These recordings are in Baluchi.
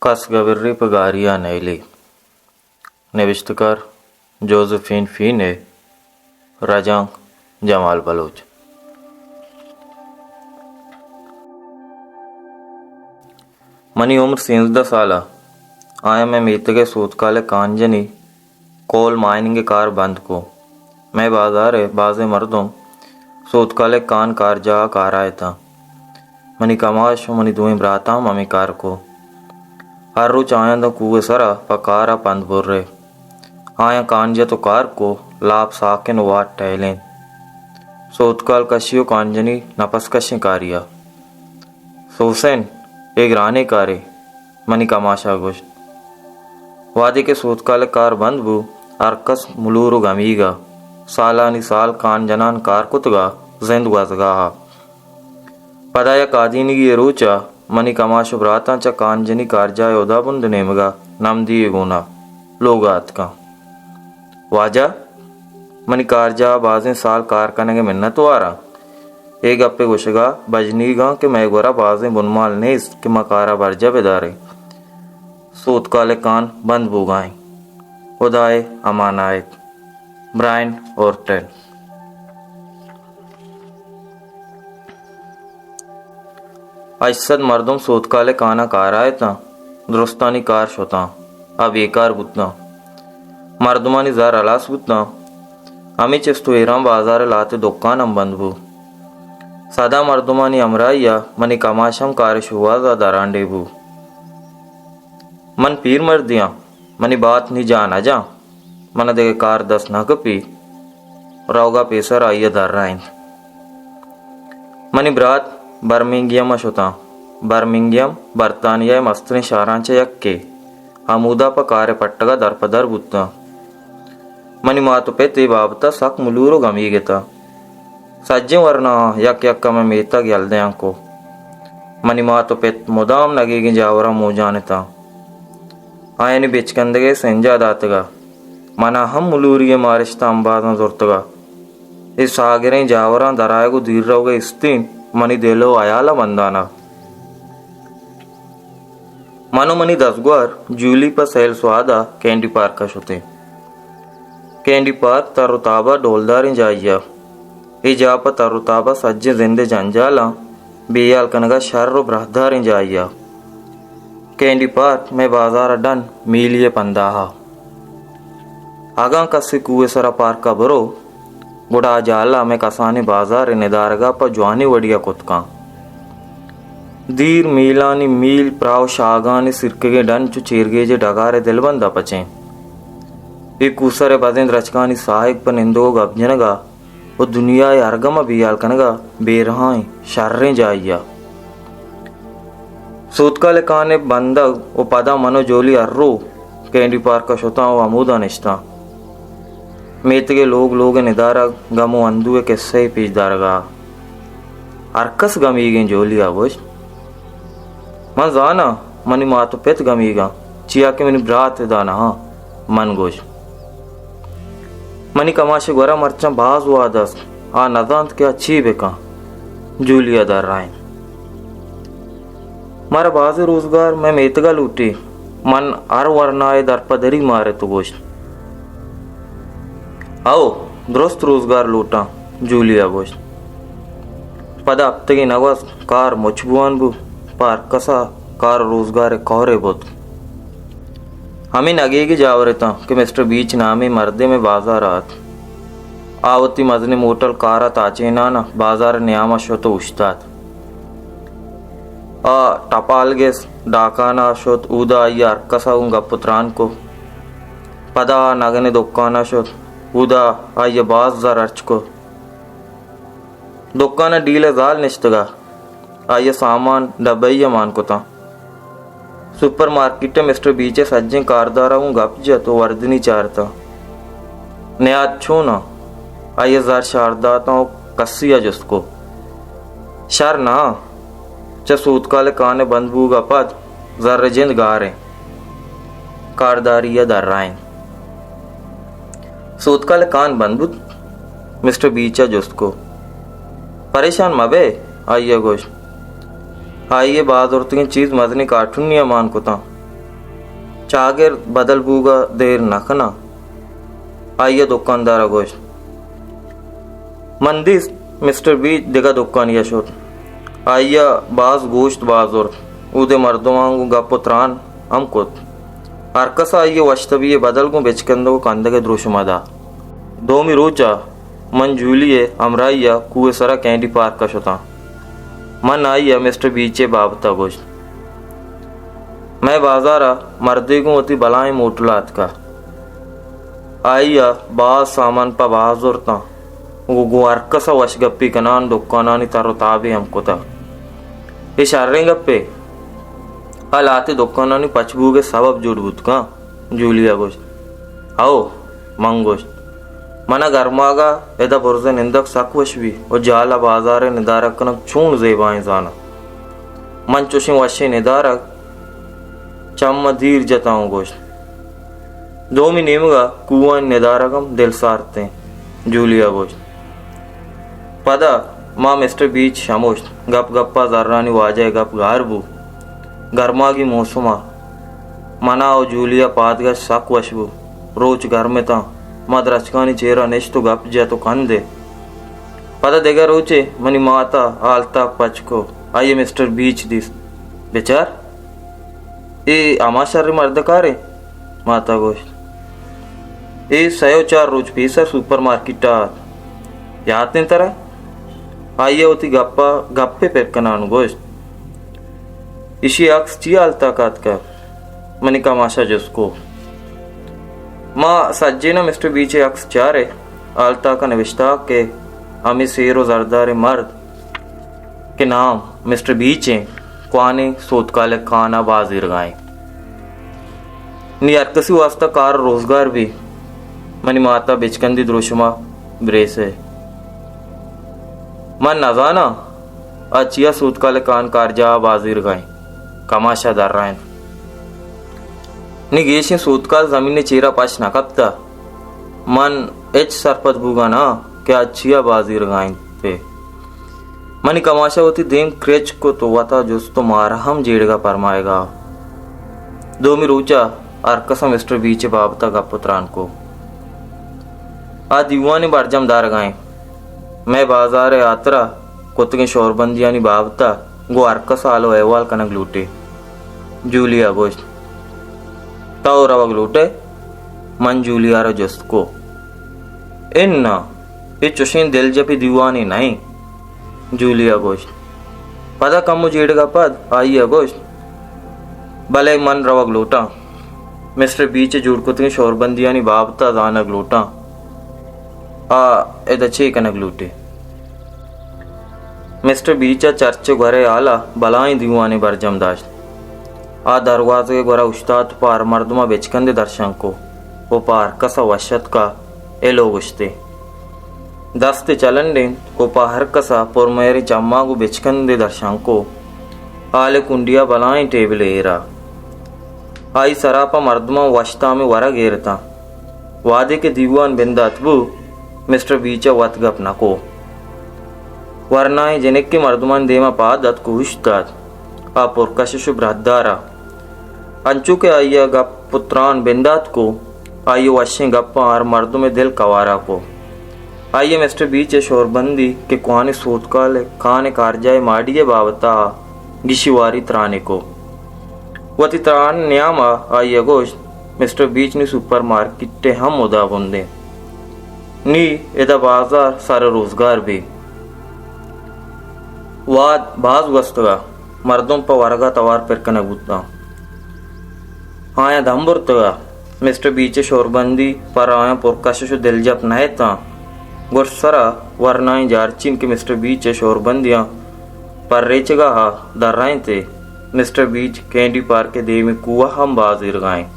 کس گبرے پہ گاری ءَ نیلی۔ نبشتکار جوزفین فین ءُ رجانک جمال بلوچ۔ منی عمر سیزدہ سال ءَ۔ آیاں مئے میتگ ءِ سوتکال ءِ کانجنی کول مائننگ ءِ کار بند کو۔ مئے بازار ءِ بازیں مردم سوتکال ءِ کان کارجاہ ءَ کارا اتاں۔ منی کماش ءُ منی دوئیں براتاں ہم ہمے کار کو۔ ہر روچ آیاں داں کوہ ءِ سرا پہ کار ءَ پند برے۔ آیاں کان جت ءُ کار کو، لاپ ساکن ءُ وات ٹہلین۔ سوتکال کشی ءُ کانجنی نپس کشیں کارے ءَ۔ سوسن، اے گرانیں کارے، منی کماش ءَ گوشت۔ وہدے کہ سوتکال ءِ کار بند بو، ہرکس ملور ءُ گمیگ ءَ۔ سالانی سال کان جنان کار کتگ ءُ زند گوزگ ءَ۔ پدا یک آدینگی ءِ روچ ءَ منی کماش ءُ براتاں چہ کان جنی کارجاہ ءِ ہدا بند ءِ نیمگ ءَ نمدی ءِ گون ءَ لوگ ءَ اتکاں۔ واجہ، منی کارجاہ ءَ بازیں سال کار کنگ ءِ منت واراں۔ اے گپ ءِ گوشگ ءَ بژنیگاں کہ مئے گورا بازیں بنمال نیست کہ ما کار ءَ برجاہ بداریں۔ سوتکال ءِ کان بند بوگا ایں۔ ہدا ءِ امان ءَ ات۔ برائن اورٹن۔ ہشت سد مردم سوتکال ءِ کاناں کارا اتاں، درستانی کار شتاں، آ بیکار بوتاں۔ مردمانی زر ہلاس بوتاں۔ ہمے چست ءُ ایراں بازار ءِ لہتے دکان ہم بند بو۔ سدا مردمانی ہمراہی ءَ منی کماش ہم کار ءِ شوہاز ءَ درانڈیھ بو۔ من پیر مردے آں، منی بات نی جاہ نہ جاں۔ من ءَ دگہ کار دست نہ کپی۔ روگ ءَ پیسر آئی ءَ درائینت۔ منی برات برمنگھم ءَ شتاں۔ برمنگھم برطانیہ ءِ مستریں شہراں چہ یکے۔ ہمودا پہ کار ءِ پٹگ ءَ در پہ در بوتاں۔ منی مات ءُ پت اے بابت ءَ سک ملور ءُ گمیگ اتاں۔ سجیں ورناہاں یک یک ءَ مئے میتگ یل دیان کو۔ منی مات ءُ پت مدام نگیگیں جاوراں موجان اتاں۔ آیانی بچکندگ ءِ سنجا داتگ ءَ۔ من ءَ ہم ملوری ءِ مارشت ءَ امبازاں زرتگ ءَ۔ اے ساگریں جاوراں درآیگ ءُ دیر روگ ءِ استین منی دل ءُ ہیال ءَ بندان ءَ۔ من ءُ منی دزگوہار جولی پہ سیل سواد ءَ کینڈی پارک ءَ شتیں۔ کینڈی پارک تر ءُ تاب ءِ ڈولداریں جاہے ءَ۔ اے جاہ پہ تر ءُ تاب ءَ سجیں زند ءِ جنجالاں بے ہیال کنگ ءَ شر ءُ براہداریں جاہے ءَ۔ کینڈی پارک مئے بازار ءَ ڈن میلے ءِ پنداہ ءَ۔ اگاں کسے کوہ ءِ سرا پارک ءَ برو، گڑا آ جہل ءَ مئے کسانیں بازار ءِ ندارگ ءَ پہ جوانیں وڑے ءَ کت کن۔ دیر میلانی میل پراہ ءُ شاہگانی سرکگیں ڈن چو چیرگیج ءِ ڈگار ءِ دلبند ءَ پچیں۔ اے کوہ سر ءِ بزیں درچکانی ساہگ پہ نندگ ءُ گپ جنگ ءَ ءُ دنیا ءِ ہر گم ءَ بے ہیال کنگ ءَ بیرہائیں شریں جاہے ءَ۔ سوتکال ءِ کان ءِ بندگ ءُ پدا من ءُ جولی ہر رو کینڈی پارک ءَ شتاں ءُ ہمودا نشتاں۔ میتگ ءِ لوگ لوگ ءِ ندارگ گم ءُ اندوہ ءِ کسہ ءِ پیش دارگ ءَ۔ ہرکس گمیگیں۔ جولی ءَ گوشت، من زاناں منی مات ءُ پت گمیگ اَنت، چیا کہ منی برات ادا نہ اَنت۔ من گوشت، منی کماش ءِ گورا مرچاں باز وہد است، آ نزانت کہ آ چے بکن۔ جولی ءَ درائینت، مارا بازیں روزگار مئے میتگ ءَ لوٹی۔ من ہر ورنا ءِ درپدری مارت ءُ گوشت، ہئو، درست روزگار لوٹاں۔ جولی ءَ گوشت۔ پدا ہپتگے نہ گوست، کار مچ بوان بو، پہ ہرکس ءَ کار ءُ روزگار ءِ کورے بوت۔ ہمے نگیگی جاور اتاں کہ مسٹر بیچ نامیں مردے مئے بازار ءَ ات۔ آ وتی مزنیں موٹل کار ءَ تاچینان ءَ بازار ءِ نیام ءَ شت ءُ اوشتات۔ آ ٹپالگس ڈاکان ءَ شت، اودا آئی ءَ ہرکس ءَ گوں گپ ءُ تران کو۔ پدا آ نگن ءِ دکان ءَ شت، اودا آئی ءَ باز زر ہرچ کو۔ دکان ءِ ڈیل ءِ زال نشتگ ءَ آئی ءَ سامان ڈبئی ءَ مان کتاں۔ سپر مارکیٹ ءَ مسٹر بیچ ءِ سجیں کاردار ءَ گوں گپ جت ءُ وردنی چارتاں۔ نیاد چون اَنت؟ آئی ءَ زر شار داتاں ءُ کسی ءَ جست کو۔ شر نہ اَنت، چہ سوتکال ءِ کان ءِ بند بوگ ءَ پد زر ءِ جند گار اِنت۔ کارداری ءَ درائینت۔ سوتکال ءِ کان بند بوت؟ مسٹر بیچ ءَ جست کو۔ پریشان مہ بئے، آئی ءَ گوشت۔ آئی ءَ باز زرتگیں چیز مزنیں کارٹونی ءَ مان کتاں۔ چاگرد بدل بوگ ءَ دیر نہ کناں۔ آئی ءَ دکاندار ءَ گوشت۔ من دیست مسٹر بیچ دگہ دکانے ءَ شت۔ آئی ءَ باز گوشت باز زرت۔ اود ءِ مردماں گوں گپ ءُ تران ہم کت۔ ہرکس ءَ آئی ءِ وش تبی ءِ بدل گوں بچکندگ ءُ کندگ ءِ دروشم ءَ دات۔ دومی روچ ءَ من جولی ءِ ہمراہی ءَ کوہ ءِ سر ءَ کینڈی پارک ءَ شتاں۔ من آئی ءَ مسٹر بیچ ءِ بابت ءَ گوشت۔ مئے بازار ءَ مردے گوں وتی بلاہیں موٹل ءَ اتکگ۔ آئی ءَ باز سامان پہ بہا زرتاں۔ گوں، گوں ہرکس ءَ وشگپی کنان دکانانی تر ءُ تابے ہم کتگ۔ اے شریں گپے۔ آ لہتے دکانانی پچ بوگ ءِ سبب جوڑ بوت کن، جولی ءَ گوشت۔ ہئو، من گوشت۔ من ءَ گرماگ ءَ ادا برز ءَ نندگ سک وش بی ءُ جہل ءَ بازار ءِ ندارگ کنگ چون زیبائیں زاناں۔ من چوشیں وشیں ندارگ چم ءَ دیر جتاں ءُ گوشت۔ دومی نیمگ ءَ کوہانی ندارگ ہم دل سارتیں، جولی ءَ گوشت۔ پدا ما مسٹر بیچ شموشت۔ گپ گپ ءَ زرانی واجہ ءِ گپ گار بو۔ گرماگی موسم ءَ من ءَ ءُ جولی ءَ پادگشت سک وش بو۔ روچ گرم اتاں۔ ما درچکانی چیر ءَ نشت ءُ گپ جت ءُ کندت۔ پدا دگہ روچے منی مات ءَ ہالتاک پچ کو۔ آئی ءَ مسٹر بیچ دیست۔ بچار، اے ہما شریں مردکارے؟ مات ءَ گوشت۔ اے سئے ءُ چار روچ پیسر سپر مارکیٹ ءَ ات۔ یات انت ترا؟ آئی ءَ وتی گپ ءَ گپے پر کنان گوشت۔ ایشی ءِ عکس چی ہالتاک ءَ اتکگ؟ منی کماش ءَ جست کو۔ ما سجیناں مسٹر بیچ ءِ عکس چارے۔ ہالتاک ءَ نبشتہ کہ ہمے سیر ءُ زرداریں مرد کہ نام مسٹر بیچ ایں، کوہنیں سوتکالے کان ءَ بازیرگا ایں۔ نی ہرکسی واسطہ کار ءُ روزگار بی۔ منی مات ءَ بچکندی دروشم ءَ بریسے۔ من نزاناں آ چیا سوتکالے کان کارجاہ ءَ بازیرگا ایں۔ کماش ءَ درائینت۔ نی گیشیں سوتکال زمین ءِ چیر ءَ پش نہ کپتہ۔ من ہچ سرپد بوگا نہ آں کہ آ چیا بازیرگا انت۔ منی کماش ءَ وتی دیم کرچ کت ءُ وتا جست ءُ مارا ہم جیڑگ ءَ پرمائیگا۔ دومی روچ ءَ ہرکس ءَ مسٹر بیچ ءِ بابت ءَ گپ ءُ تران کو۔ آ دیوانے برجم دارگا انت۔ مئے بازار ءِ ہاترا کتگیں شوربندیانی بابت ءَ گوں ہرکس ءَ حال ءُ احوال کنگ لوٹی۔ جولیا گوشت، تو روگ لوٹئے؟ من جولیا را جست کو۔ اناں، اے چوشیں دلجپی دیوانے نہ انت، جولیا گوشت۔ پدا کمو جیڑگ ءَ پد آئی ءَ گوشت، بلے من روگ لوٹاں۔ مسٹر بیچ ءِ جوڑ کتگیں شوربندیانی بابت ءَ زانگ لوٹاں۔ آ ادا چے کنگ لوٹی؟ مسٹر بیچ ءَ چرچ ءِ گورے ہال ءَ بلاہیں دیوانے برجم داشت۔ آ دروازگ ءِ گورا اوشتات ءُ پہ ہر مردم ءَ بچکندے درشان کو ءُ پہ ہرکس ءَ وش اتک ءَ ہیلو گوشتی۔ دست ءَ چلنڈینت ءُ پہ ہرکس ءَ پرمہریں چماں گوں بچکندے درشان کو۔ ہال ءِ کنڈی ءَ بلاہیں ٹیبلے ایر ءَ۔ آئی سرا پہ مردماں وش تامیں ورگ ایر اتاں۔ وہدے کہ دیوان بندات بو، مسٹر بیچ ءَ وت گپ نہ کو۔ ورنائیں جنکے مردمانی دیم ءَ پاد اتک ءُ اوشتات۔ آ پرکشش ءُ برہدار ءَ۔ انچو کہ آئی ءَ گپ ءُ تران بندات کو، آئی ءِ وشیں گپاں ہر مردم ءِ دل کوارا کو۔ آئی ءَ مسٹر بیچ ءِ شوربندی کہ کوہنیں سوتکال ءِ کان ءِ کارجاہ ءِ ماڑی ءِ بابت ءَ گیشی واری ترانے کو۔ وتی تران ءِ نیام ءَ آئی ءَ گوشت، مسٹر بیچ نی سپر مارکیٹ ءِ ہم ہدا بندیں۔ نی ادا بازار سر ءُ روزگار بی۔ وہد باز گوستگ ءَ مردم پہ ورگ ءَ توار پر کنگ بوتاں۔ آیاں دم برتگ ءَ مسٹر بیچ ءِ شوربندی پر آیاں پرکشش ءُ دلجپ نہ اتاں۔ گڈسر ءَ ورنائیں جارچین کہ مسٹر بیچ ءِ شوربندیاں پر ریچگ ءَ درائینت ئے، مسٹر بیچ کینڈی پارک ءِ دیم ءَ کوہ ءَ ہم باز ایرگا انت۔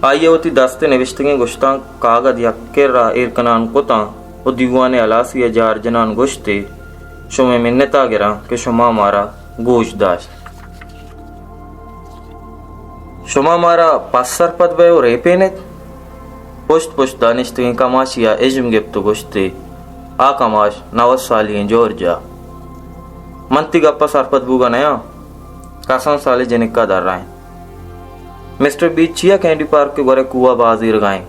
آئی ءَ وتی دست ءِ نبشتگیں گشتانک کاگد یک کر ءَ ایر کنان کتاں ءُ دیوان ءِ ہلاسی ءَ جار جنان گوشت ئے، شمئے منت ءَ گراں کہ شما مارا گوش داشت۔ شما مارا پس سرپد بئے ءُ ریپین ات۔ پشت پشت ءَ نشتگیں کماشی ءَ اژم گپت ءُ گوشت ئے، آ کماش نود سالی ئیں جورج ءَ۔ من تئی گپ ءَ سرپد بوگ ءَ نیاں۔ کسان سالیں جنک ءَ درائینت۔ مسٹر بیچ چیا کینڈی پارک ءِ گورے کوہ ءَ باز ایرگا ایں؟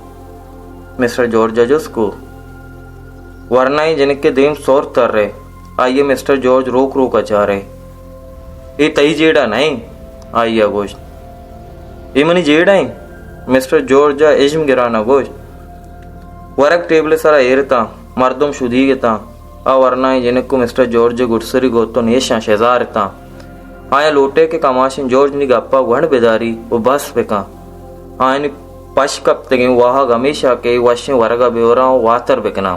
مسٹر جارج ءَ جست کو۔ ورنائیں جنک ءِ دیم سور تر ءَ، آئی ءَ مسٹر جارج روک روک ءَ چار ءَ۔ اے تئی جیڑہ نہ ایں، آئی ءَ گوشت۔ اے منی جیڑہ ایں، مسٹر جارج ءَ اژم گران ءَ گوشت۔ ورگ ٹیبل ءِ سرا ایر اتاں، مردم شدیگ اتاں۔ آ ورنائیں جنک ءُ مسٹر جارج ءِ گڈسری گوتن ایشاں شزار اتاں۔ آیاں لوٹے کہ کماشیں جارج نی گپ ءَ گونڈ بداری ءُ بس بکن۔ آیانی پش کپتگیں واہگ ہمیش ءَ کہ وشیں ورگ ءَ بیوراں ءُ واتر بکناں۔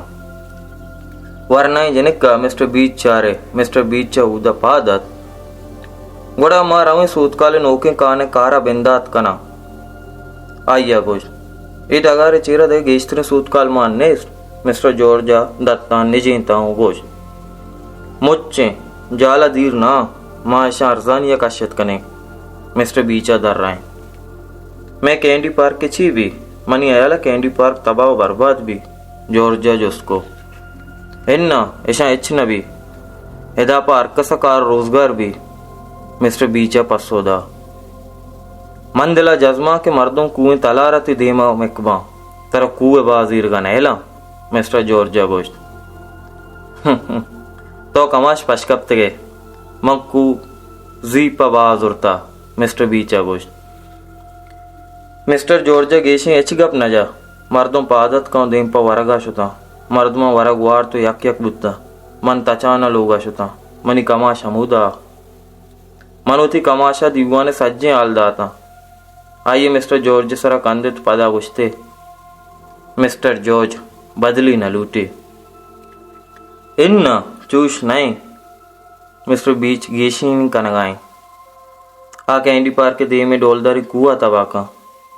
ورنائیں جنک ءَ مسٹر بیچ چارے، مسٹر بیچ ءَ اود ءَ پاد ات۔ گڑا ما رویں سوتکال ءِ نوکیں کان ءِ کار ءَ بندات کناں۔ آئی ءَ گوشت۔ اے ڈگار ءِ چیرا دگہ گیشتریں سوتکال مان نیست۔ مسٹر جارج ءَ دتاں نجینتاں ءُ گوشت۔ مچیں، جال ءَ دیر نہ، ما اشاں ارزانی ءَ کشت کنیں۔ مسٹر بیچ ءَ درائیں۔ مئے کینڈی پارک ءِ چی بی؟ منی ہیال ءَ کینڈی پارک تباہ ءُ برباد بی، جارج ءَ جست کو۔ اناں، اشاں ہچ نہ بی۔ ادا پہ ہر کس ءَ کار ءُ روزگار بی، مسٹر بیچ ءَ پسو دا۔ من دل ءَ جزماں کہ مردم کوہیں تلار ءَ تئی دیم ءَ مک باں، ترا کوہ ءِ باز ایرگا نئیلاں، مسٹر جارج ءَ گوشت۔ تو کماش پشکپتگ ئے، من کوہ زیپ ءَ باز زرتا، مسٹر بیچ ءَ گوشت۔ مسٹر جارج ءَ گیشیں ہچ گپ نہ جا۔ مردم پاد اتکاں ءُ دیم پہ ورگ ءَ شتاں۔ مردماں ورگ وارت ءُ یک یک بوتاں۔ من تچان ءَ لوگ ءَ شتاں۔ منی کماش ہمودا۔ من وتی کماش ءَ دیوان ءِ سجیں ہال داتاں۔ آئی ءَ مسٹر جارج ءِ سرا کندت، پدا گوشتے، مسٹر جارج، بدلی نہ لوٹے؟ اناں، چوش نہ ایں۔ مسٹر بیچ گیشین کنگا ایں۔ آ کینڈی پارک ءِ دیم ءَ ڈولداریں کوہ ءَ تباہ کن۔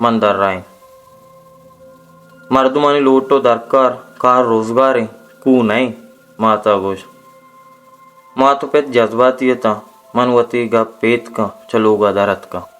من درائیں۔ مردمانی لوٹ ءُ درکار کار روزگار ایں، کوہ نہ ایں، مات ءَ گوشت۔ مات ءُ پت جذباتی اتاں۔ من وتی گپ پیت کن، چہ لوگ ءَ در اتکاں۔